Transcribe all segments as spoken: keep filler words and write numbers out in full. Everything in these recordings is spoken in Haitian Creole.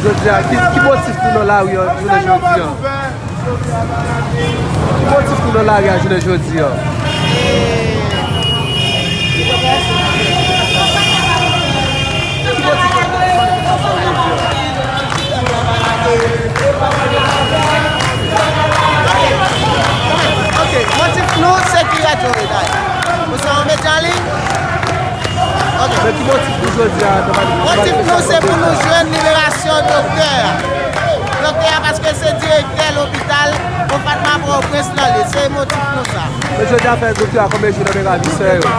Jodi a, ki, ki motif nou nan lari an jounen jodi a? Ki motif nou nan lari a jounen jodi a? Ok, motif nou se ki radyo e la. Nou se yon medya an liy. Ok. Men ki motif nou jodi a nan manifestasyon? Motif nou se pou nou jwenn liberasyon doktè a. Doktè a, paske se direktè lopital Ofatma Pòtoprens nan li. Se motif nou sa. Men jodi a fè doktè a konbyen jou nan men ravisè yo?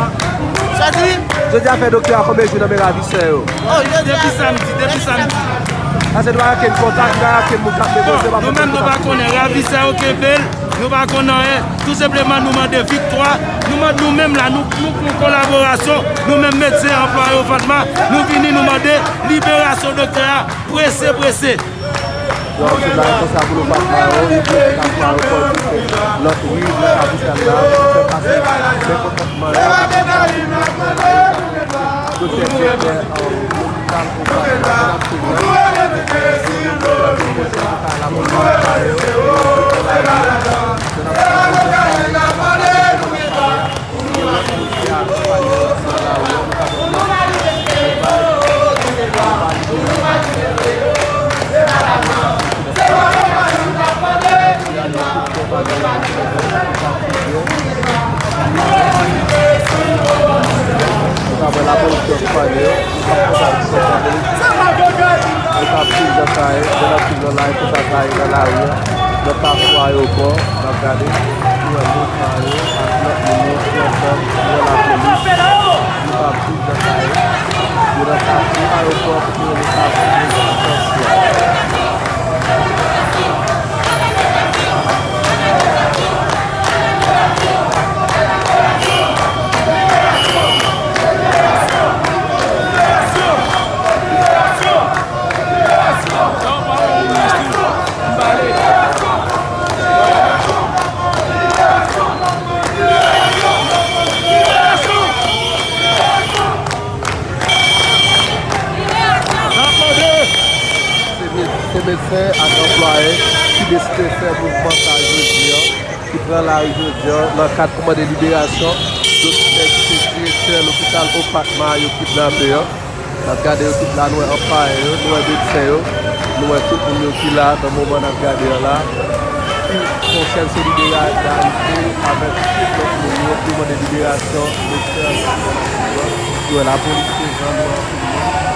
Sa di? Jodi a fè doktè a konbyen jou nan men ravisè yo? Oh, jodi a depi samdi, depi samdi. Paske nou pa gen kontak, nou pa gen moun k ap negosye. Bon, nou menm nou pa konnen, ravisè yo kenbe l, nou pa konn anyen. Tou senpleman nou mande viktwa. Nou mande, nou menm la, nou, nou pran kolaborasyon. Nou menm medsen anplwaye Ofatma, nou vini, nou mande liberasyon doktè a prese, prese. Donk, se bagay konsa pou nou pa fè yo, nou prese nan ayewopò, nou fè lòt ri nan kapital la, nou fè pase men konpòtman yo. Doktè, direktè, um, lopital Ofatma, Lapolis yo k pale yo. Yo t ap swiv nan kay, yo t ap swiv nan kay, yo t ap swiv nan lari, nan lari an, nan kafou ayewopò, n ap gade, nou wè mouvman yo ak lòt moun yo ki ansanm, nou wè lapolis, yo t ap swiv nan kay, yo nan kafou ayewopò, kote yo rele kafou Rezistansyon. Se me-, se medsen ak anplwaye ki deside fè mouvman sa jodi an, ki pran lari jodi an nan kad pou mande liberasyon doktè ki se direktè lopital Ofatma yo kidnape an. N ap gade yo tout la, nou wè anplwaye yo, nou wè medsen yo, nou wè tout moun yo ki la nan moman n ap gade an la, ki fè yon chèn solidarite avèk tout lòt moun yo pou mande liberasyon medsen an. Nou wè lapolis prezan, nou wè anpil moun.